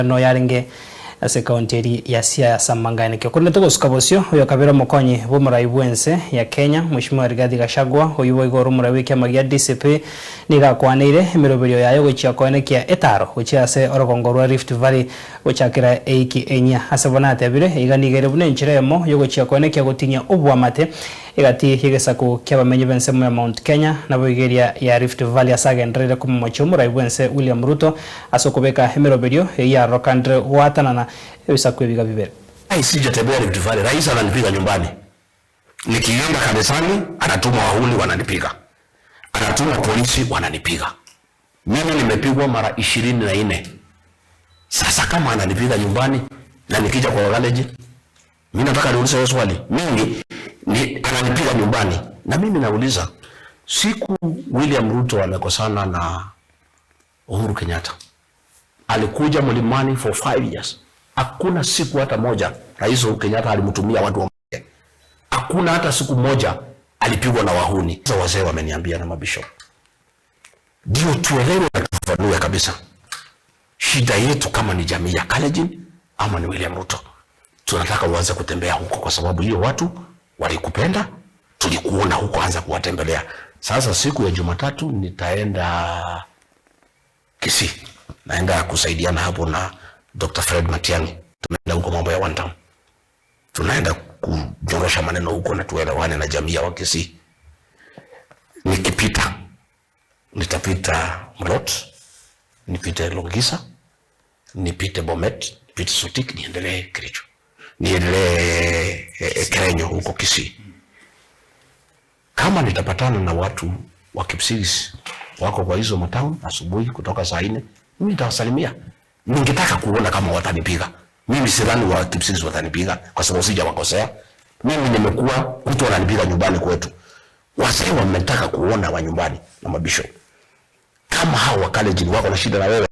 Noyarenge ase ekaunti eria ya Siaya ase amanganekio. Korende togosuka bosio, oyo kabere omokonyi bw'omorai bw'ense ya Kenya, Mweshimiwa Rigathi Gachagua, oyio boigo ore omorai bw'ekiama gia DCP, nigo akwaneire emeroberio yaye gochia koenekia etaro gochia ase orogongo rwa Rift Valley gochakera eiki enyia. Ase bono atebire, Iga nigo ere buna enchera eyemo yogochia koenekia gotinyia oboamate egati y'egesaku ki'abamenyi b'ensemo ya Mount Kenya naboigo eria ya Rift Valley ase agendereire komomochia omorai bw'ense William Ruto ase okobeka emeroberio eyio yarokanire goatanana ebisaku ebiga bibere. Ai, sijatembea Rift Valley. Rais ananipiga nyumbani. Nikienda kanisani anatuma wahuni wananipiga, anatuma polisi wananipiga. Mimi nimepigwa mara 24. Sasa kama ananipiga nyumbani na nikija kwa Wakalenjin, mimi nataka niulize hiyo swali. Mimi ni ananipiga nyumbani na mimi nauliza, siku William Ruto amekosana na Uhuru Kenyatta, alikuja mlimani for 5 years. Hakuna siku hata moja Rais Uhuru Kenyatta alimtumia watu wa, hakuna hata siku moja alipigwa na wahuni. Sasa wazee wameniambia na mabishop, ndio tuelewe na tufanue kabisa shida yetu kama ni jamii ya Kalenjin ama ni William Ruto. Tunataka uanze kutembea huko kwa sababu hiyo watu walikupenda, tulikuona huko, anza kuwatembelea. Sasa siku ya Jumatatu nitaenda Kisii, naenda kusaidiana hapo na Dr. Fred Matiang'i. Tumeenda huko mambo ya one term, tunaenda kunyorosha maneno huko na tuelewane na jamii ya Wakisii. Nikipita nitapita Mlot, nipite Longisa, nipite Bomet, nipite Sotik, niendelee Kericho, niendelee Kerenyo huko Kisii. Kama nitapatana na watu wa Kipsigis wako kwa hizo matown asubuhi kutoka saa 4, mimi nitawasalimia. Ningetaka kuona kama watanipiga. Mimi sidhani wa Kipsigis watanipiga kwa sababu sijawakosea. Mimi nimekuwa mtu ananipiga nyumbani kwetu. Wazee wametaka kuona wa nyumbani na mabisho. Kama hao wa Kalenjin wako na shida na wewe.